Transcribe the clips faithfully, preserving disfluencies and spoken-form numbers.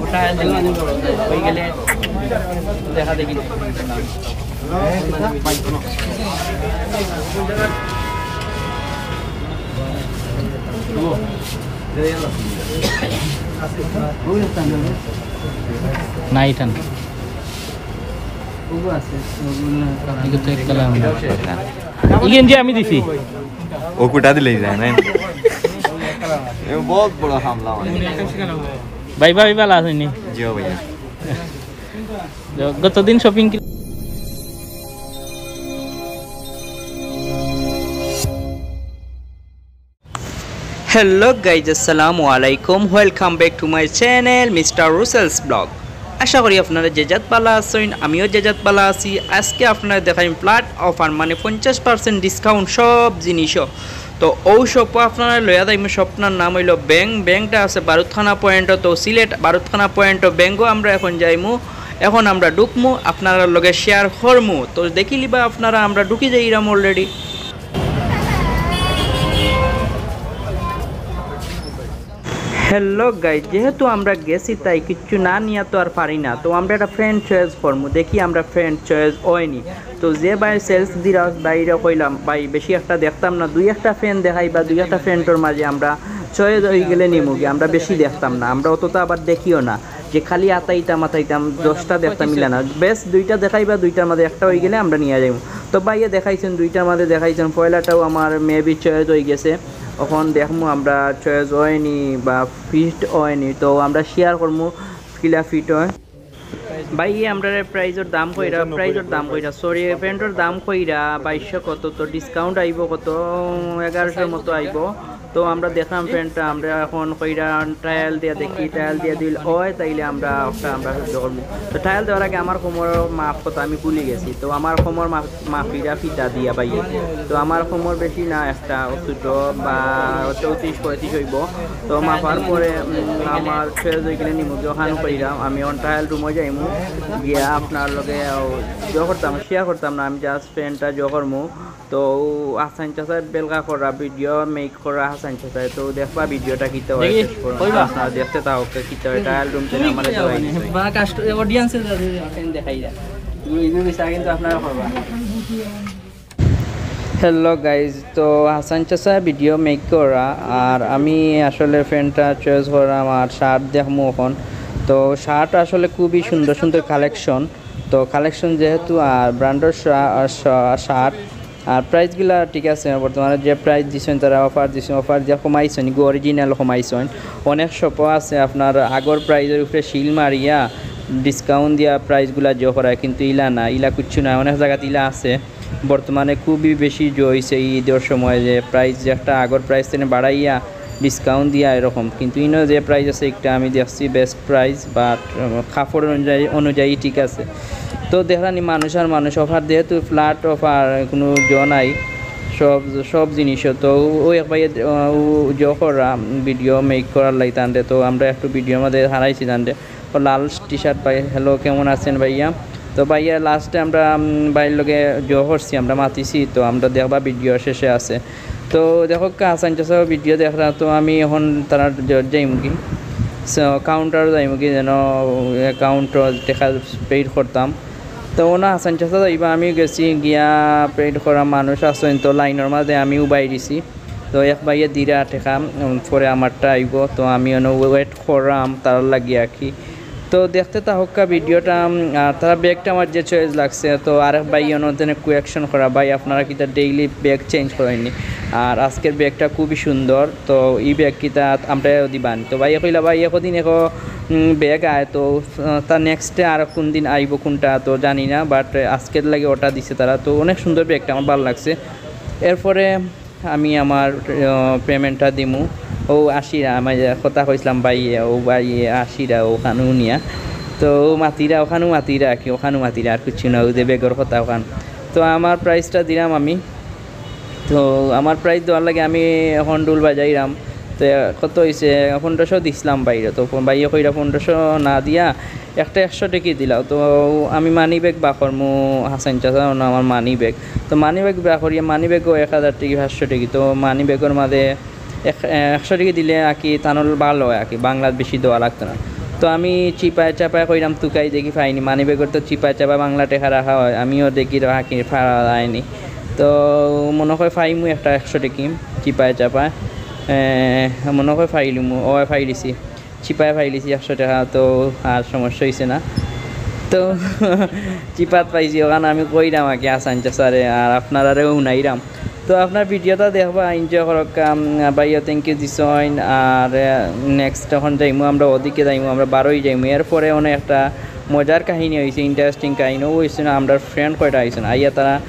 ওটা হয়ে গেলে দেখা দেখি। নাইট আন। এগুলো তো এক কালার। ইগেন যে আমি দিছি। ও কুটা দিলেই যায় না। এ বহুত বড় হামলা মানে। ভাই, ভাই, ভালো আছেন নি? জি ভাইয়া। তো গতদিন শপিং কি? হ্যালো গাইজ, আসসালামু আলাইকুম। Welcome back to my channel, mister রুসেলস ব্লগ। আশা করি আপনারা যে যাত ভালা আছইন, আমিও যে যাত ভালা আছি। আজকে আপনারা দেখাইম ফ্ল্যাট অফার, মানে পঞ্চাশ পার্সেন্ট ডিসকাউন্ট সব জিনিসও। তো ও শপও আপনারা লইয়া যাইমু। শপটার নাম হইল ব্যাংক। ব্যাংকটা আছে বারুদখানা পয়েন্টও। তো সিলেট বারুদখানা পয়েন্টও ব্যাংকও আমরা এখন যাইমু। এখন আমরা ঢুকমু, আপনারা লগে শেয়ার করমু। তো দেখিলিবা আপনারা, আমরা ঢুকি যাইরাম অলরেডি। হ্যালো গাইজ, যেহেতু আমরা গেছি তাই কিচ্ছু না নিয়া তো আর পারি না। তো আমরা একটা প্যান্ট চয়েস করমু, দেখি আমরা প্যান্ট চয়েস অয়নি। তো যে ভাই সেলস দিরা, ভাইরে কইলাম, "ভাই, বেশি একটা দেখতাম না, দুই একটা প্যান্ট দেখাইবা, দুই একটা প্যান্টর মাঝে আমরা চয়েস অই গেলে নিমুগি, আমরা বেশি দেখতাম না, আমরা অতটা আবার দেখিও না যে খালি আতাইতাম আতাইতাম, দশটা দেখতাম ইলা না, বেশ দুইটা দেখাইবা, দুইটার মাঝে একটা অই গেলে আমরা নিয়া যাইমু।" তো ভাইয়ে দেখাইছইন, দুইটার মাঝে দেখাইছইন, পয়লাটাও আমার মেবি চয়েস অই গেছে। অখন দেখমু আমরা চয়েস অয়নি বা ফিট অয়নি, তো আমরা শেয়ার করমু কিলা ফিট অয়। ভাইয়ে আমরারে প্রাইজর দাম কইরা, প্রাইজর দাম কইরা, সরি, প্যান্টর দাম কইরা বাইশশো কত, তো ডিসকাউন্ট আইবো কত, এগারোশোর মতো আইবো। তো আমরা দেখলাম প্যান্টটা, আমরা এখন কইরা ট্রায়াল দিয়া দেখি, ট্রায়াল দিয়া দিল অয় তাইলে আমরা একটা আমরা সহ্য করবো। তো ট্রায়াল দেওয়ার আগে আমার কোমর মাপ কত আমি ভুলি গেছি, তো আমার কোমর মাপ মাপিরা ফিতা দিয়া ভাইয়ে। তো আমার কোমর বেশি না, একটা ছোট বা চৌত্রিশ পঁয়ত্রিশ অইবো। তো মাপার পরে, উম, আমার চয়েস অই গেলে নিমুগি অখান কইরাম। আমি অন ট্রায়াল রুমে যাইমু, গিয়া আপনার লগে, ও, জো করতাম, শেয়ার করতাম না, আমি জাস্ট প্যান্টটা জো করমু। তো হাসান চাচা বেলকা করা ভিডিও মেক করা হাসান চাচা, তো দেখবা ভিডিওটা কিতা অয়, দেখি, শেষ পর্যন্ত কইবা? আপনারা দেখতে থাকো কিতা অয়, ট্রায়াল রুম থেকে আমারে দেওয়া অইছে। বা কাস্ট-, অডিয়েন্সে দেখাই যায়। তুমি ইনো বিচার কিন্তু আপনারা করবা। হ্যালো গাইজ, তো হাসান চাচা ভিডিও মেক করা, আর আমি আসলে প্যান্টটা চয়েস করাম আর শার্ট দেখমু অখন। তো শার্ট আসলে খুবই সুন্দর সুন্দর কালেকশন। তো কালেকশন যেহেতু আর ব্র্যান্ডর শা-, শা-, শার্ট, আর প্রাইসগুলা ঠিক আছে, বর্তমানে যে প্রাইস দিছইন তারা অফার দিছইন, অফার দিয়া কমাইছইন, ইগু অরিজিনাল কমাইছইন। অনেক শপও আছে আপনার আগর প্রাইসর উপরে সিল মারিয়া ডিসকাউন্ট দিয়া প্রাইসগুলা জো করায়, কিন্তু ইলা না, ইলা কিচ্ছু না, অনেক জাগাত ইলা আছে। বর্তমানে খুবই বেশি জো অইছে এই ঈদর সময় যে প্রাইস যে একটা আগর প্রাইস থেকে বাড়াইয়া ডিসকাউন্ট দিয়া এরকম, কিন্তু ইনো যে প্রাইস আছে একটা আমি দেখছি বেস্ট প্রাইস, বাট কাপড় অনুযায়ী, অনুযায়ী ঠিক আছে। তো দেখলানি মানুষ আর মানুষ, অফার যেহেতু ফ্ল্যাট অফার, কোনো জো নাই সব, সব জিনিসও। তো ও এক ভাইয়ে, আহ, ও জো করা ভিডিও মেক করার লাগি তানরে, তো আমরা একটু ভিডিওর মধ্যে হারাইছি তানরে। ও লাল টি শার্ট ভাই, হ্যালো, কেমন আছেন ভাইয়া? তো ভাইয়া লাস্টে আমরা, উম, ভাইর লগে জো করছি, আমরা মাতিছি, তো আমরা দেখবা ভিডিও শেষে আছে। তো দেখো কা হাসান চাচা ভিডিও দেখরা, তো আমি এখন তারা জ-, যাইমুগি। So, কাউন্টার যাইমুগি যেন অ্যাকাউন্ট টেকা পেইড করতাম। তো ওনা হাসান চাচা যাইবা, আমি গেছি গিয়া পেইড করা মানুষ আছইন, তো লাইনর মাঝে আমি উবাই দিছি। তো এক ভাইয়ে দিরা টেকা, উম, পরে আমারটা আইবো, তো আমি অনো ওয়েট করাম তারার লাগি আর কি। তো দেখতে থাকউক্কা ভিডিওটা, উম, আর তারা ব্যাগটা আমার যে চয়েস লাগছে, তো আরেক ভাই অনো তেনে কুয়েকশন করা, "ভাই, আপনারা কিতা ডেইলি ব্যাগ চেঞ্জ করেননি? আর আজকের ব্যাগটা খুবই সুন্দর, তো এই ব্যাগ কিতা আমরাও দিবানি?" তো ভাইয়ে কইলা, "ভাই, একদিন এক, উম, ব্যাগ আয়, তো, আহ, তার নেক্সটে আর কোন দিন আইবো কোনটা তো জানি না, বাট আজকের লাগি ওটা দিছে তারা।" তো অনেক সুন্দর ব্যাগটা, আমার ভালা লাগছে। এরপরে আমি আমার, আহ, পেমেন্টটা দিমু। ও আশিরা, আমি যে কথা কইছিলাম ভাইয়ে, ও ভাইয়ে আশিরা, ওখানও নিয়া। তো ও মাতিরা, ওখানও মাতিরা আর কি, ওখানও মাতিরা, আর কিচ্ছু না, ওই যে ব্যাগর কথা ওখান। তো আমার প্রাইসটা দিলাম আমি। তো আমার প্রাইস দেওয়ার লাগি আমি এখন ঢুল বাজাইরাম। তো কত অইছে? পনেরোশো দিছিলাম ভাইরে। তো ভাইয়ে কইরা পনেরোশো না দিয়া একটা একশো টেকি দিলাও। তো আমি মানি ব্যাগ বার করমু, হাসান চাচা, অনো আমার মানি ব্যাগ। তো মানি ব্যাগ বার করিয়া মানি ব্যাগও এক হাজার টেকি, পাঁচশো টেকি। তো মানি ব্যাগর মাঝে এক-, একশো টেকি দিলে আর কি তানর ভালা অয় আর কি, বাংলাত বেশি দেওয়া লাগতো না। তো আমি চিপায় চাপায় কইরাম তুকাই, দেখি পাইনি, মানি ব্যাগর তো চিপায় চাপায় বাংলা টেকা রাখা অয়, আমিও দেখি রাখি পারা যায়নি। তো মনো কয় পাইমু একটা একশো টেকি চিপায় চাপায়, এ, মনো কয় পাইলিমু, অয় পাইলিছি। চিপায় পাইলিছি একশো টেকা, তো আর সমস্যা অইছে না। তো চিপাত পাইছি, অখান আমি কইরাম আর কি হাসান চাচারে, আর আপনারারেও হুনাইরাম। তো আপনার ভিডিওটা দেখবা, enjoy করউক্কা। উম, ভাইও thank you দিছইন। আর, আহ, next অখন যাইমু আমরা, ওদিকে যাইমু আমরা, বারোই যাইমু। এরপরে অনেক একটা মজার কাহিনী অইছে, interesting কাহিনী। অউ অইছে না, আমরার friend কয়টা আইছইন, আইয়া তারা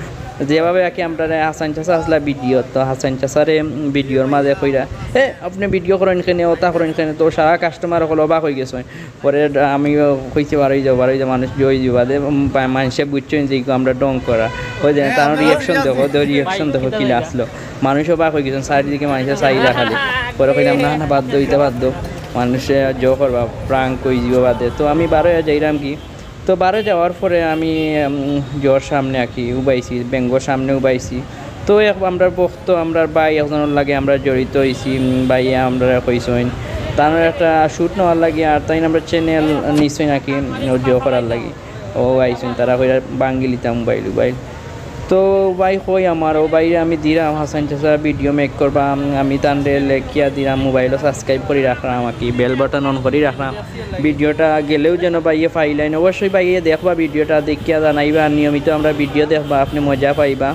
যেভাবে আর কি আমরারে হাসান চাচা আছলা ভিডিওত, তো হাসান চাচারে, উম, ভিডিওর মাঝে কইরা, "এ, আপনে ভিডিও করইন কেনে, ওটা করইন কেনে?" তো সারা customer অকল অবাক অইগেছইন। পরে আমিও কইছি, "বারোই যাও, বারোই যাও, মানুষ জয় দিবা দে।" উম, বা-, মানষে বুঝছইন যে ইগু আমরা ঢং করা। ওই যে তার reaction দেখো, তো reaction দেখো কিলা আছলো। মানুষ অবাক অইগেছইন, চারিদিকে মানষে চাইরা খালি। পরে কইলাম, "না, না, বাদ দেও, ইতা বাদ দেও।" মানষে জয় করবা, prank অইযিবো বাদে। তো আমি বারোই যাইরাম কি, তো বারোই যাওয়ার পরে আমি, উম, জোর সামনে আর কি উবাইছি, ব্যাংকর সামনে উবাইছি। তো এক-, আমরার ভক্ত, আমরার ভাই একজনর লগে আমরা জড়িত অইছি, উম, ভাইয়ে আমরারে কইছইন, তানর একটা shoot নেওয়ার লাগি, আর তাইন আমরার channel নিছইন আর কি, উম, জয় করার লাগি। অউ আইছইন, তারা কইরা ভাঙ্গিলিতা মোবাইল উবাইল। তো ভাই কই আমার, অউ ভাইরে আমি দিরাম, হাসান চাচা ভিডিও make করবা, উম, আমি তানরে লেখিয়া দিরাম, মোবাইলও subscribe করি রাখরাম আর কি, bell button on করি রাখরাম। ভিডিওটা গেলেও যেন ভাইয়ে পাইলাইন। অবশ্যই ভাইয়ে দেখবা ভিডিওটা, দেখিয়া জানাইবা। আর নিয়মিত আমরার ভিডিও দেখবা, আপনে মজা পাইবা।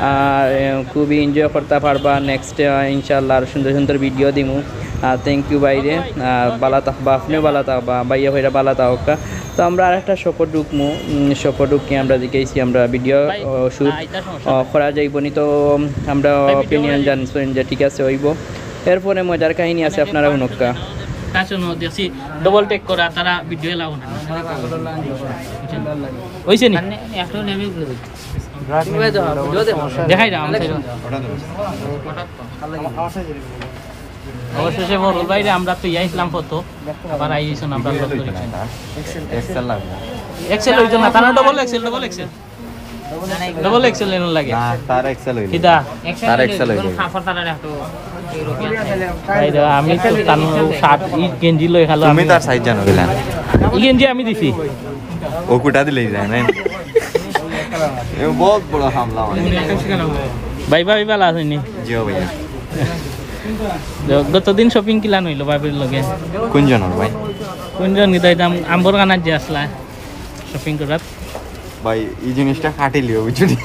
আর, এ, খুবই enjoy করতা পারবা। Next, এ, ইনশাআল্লাহ আরো সুন্দর সুন্দর ভিডিও দিমু। আর thank you ভাইরে। আর ভালা থাকবা, আপনেও ভালা থাকবা, ভাইয়ে কইরা ভালা থাকউক্কা। তো আমরা আরেকটা shop-ও ঢুকমু। উম, shop-ও ঢুকি আমরা দেখাইছি, আমরা ভিডিও, ভাই, ও, shoot, আ, এটা সমস্যা ও, নাই। করা যাইবো নি। তো আমরা ভাই, ভিডিও opinion করা যাইবো। জানছইন যে ঠিক আছে, অইবো। এরপরে মজার কাহিনী আছে, আপনারা হুনউক্কা। তা শুনো, দেখছি double take করা, তারা ভিডিও এলাও না। অইছে নি? মানে, একটু নেমে ঘুরে দিচ্ছি। দেখাই দাও, আমি চাইলাম। অবশেষে বড় ভাইরে আমরা তো ইয়া ইসলাম কত, আবার আইছইন আমরা লোক ধরেছি। এক্সেল লাগবে। এক্সেল অইতো না, তারা double XL, double XL. Double XL এনে লাগে। না, তার এক্সেল অইলে। কিতা? তার এক্সেল অইলে। কাপড় তারা একটু ভাই রে, আমি তো তানু শার্ট, ই গেঞ্জি লই খালো তুমি আমি। তার সাইজ জানো কিলা? ই গেঞ্জি আমি দিছি। ও কুটা দিলেই যায় না। এ বহুত বড় হামলা মানে। ভাই, ভাই, ভালা আছইন নি? জি ভাইয়া। তো গতদিন shopping কিলান অইলো ভাবির লগে? কোনজনর ভাই? কোনজন কিতা ইতা আম-, আম্বরখানাত যে আছলা shopping করাত? ভাই, ই জিনিসটা কাটিলিও, বুঝছো নি?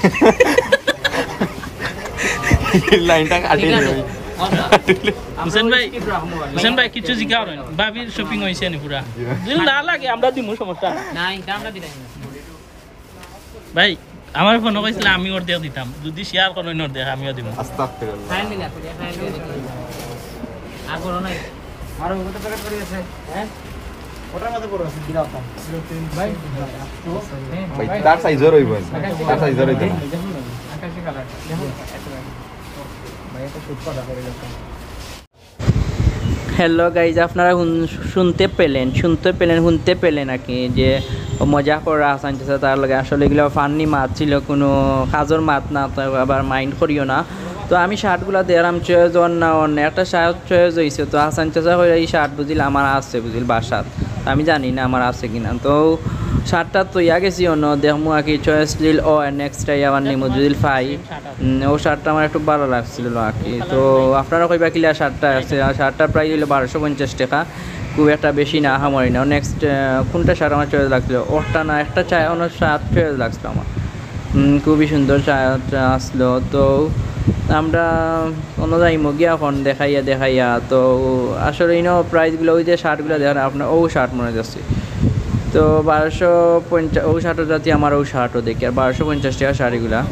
ই লাইনটা কাটিলিও। হুসেন ভাই, হুসেন ভাই, কিছু জিকাও না। ভাবির shopping অইছে নি পুরা? জি। যদি না লাগে, আমরা দিমু, সমস্যা নাই। না, এটা আমরা দিলাই না। ভাই, আমার ফোনে কইছিলা আমি অর্ধেক দিতাম, যদি share করইন অর্ধেক আমিও দিমু। আস্তাগফিরুল্লাহ। ফাইল দিলা, ফাইল দিলা। আর বড় নাই। আরো ওটা প্যাকেট করে আছে। হ্যাঁ? ওটার মধ্যে বড় আছে, দিলাও তো। ভাই, ভাই, তার সাইজর অইবো, তার সাইজর অইতো না। আকাশি কালার। দেখো, ভাই, এটা শুট করা করে গেছে। Hello guys, আপনারা হুন-, শুনতে পেলেন, শুনতে পেলেন, হুনতে পেলেন আর কি, যে মজা করা হাসান চাচা তার লগে। আসলে ইগুলা funny মাত ছিল, কুনু কাজর মাত না, তো আবার mind করিও না। তো আমি শার্টগুলা দেখলাম choice অর না অর না, একটা শার্ট choice অইছে, তো হাসান চাচা কইরা ই শার্ট বুঝিল আমার আছে, বুঝিল বাসাত, আমি জানি না আমার আছে কিনা। তো শার্টটা থইয়া গেছি অনো, দেখমু আর কি choice দিল অয়, next time আবার নিমু যদি পাই। উম, অউ শার্টটা আমার একটু ভালা লাগছিল আর কি। তো আপনারা কইবা কিলা শার্টটা আছে, আর শার্টটার price অইলো বারোশো পঞ্চাশ টেকা, খুব একটা বেশি না, আহামরি না। Next, আহ, কুনটা শার্ট আমার choice লাগছিল? অউটা না, একটা চা-, অন্য শার্ট choice লাগছিল আমার। উম, খুবই সুন্দর শার্ট আসলো। তো আমরা অন্য যাইমু গিয়া অখন দেখাইয়া দেখাইয়া। তো আসলে ইনো priceগুলা, ওই যে শার্টগুলা দেখেন আপনার, অউ শার্ট মনে যাচ্ছে। তো বারোশো পঞ্চাশ, অউ শার্টও জাতি আমার, অউ শার্টও দেখি, আর বারোশো পঞ্চাশ টেকা শার্ট ইগুলা,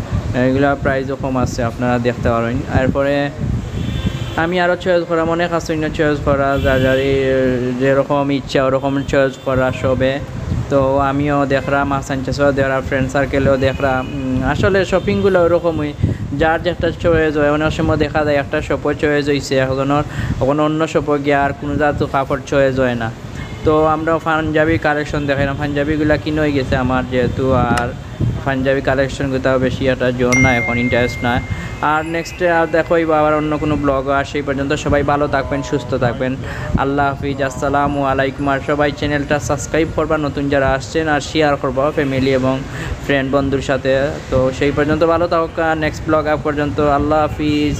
ইগুলা priceও কম আছে, আপনারা দেখতে পারইন। এরপরে আমি আরও choice করা, মনে কাছে choice করা, যার যার এই যেরকম ইচ্ছা ওরকম choice করা সবে। তো আমিও দেখরাম, হাসান চাচাও দেখরা, friend circleও দেখরা। উম, আসলে shoppingগুলা ওরকমই, যার যেটা choice হয়। অনেক সময় দেখা যায় একটা shopও choice অইছে একজনর, অখন অন্য shopও গিয়া আর কুনু জাত কাপড় choice হয় না। তো আমরা পাঞ্জাবি collection দেখাইলাম, পাঞ্জাবিগুলা কিনা অই গেছে আমার যেহেতু, আর পাঞ্জাবি কালেকশন করতে হবে, বেশি একটা জোর না, এখন ইন্টারেস্ট না। আর নেক্সটে আর দেখা হইবো আবার অন্য কোনো ব্লগও। আর সেই পর্যন্ত সবাই ভালো থাকবেন, সুস্থ থাকবেন। আল্লাহ হাফিজ, আসসালামু আলাইকুম। আর সবাই চ্যানেলটা সাবস্ক্রাইব করবা নতুন যারা আসছেন, আর শেয়ার করবা ফ্যামিলি এবং ফ্রেন্ড বন্ধুর সাথে। তো সেই পর্যন্ত ভালো থাকুক, নেক্সট ব্লগ আপ পর্যন্ত আল্লাহ হাফিজ।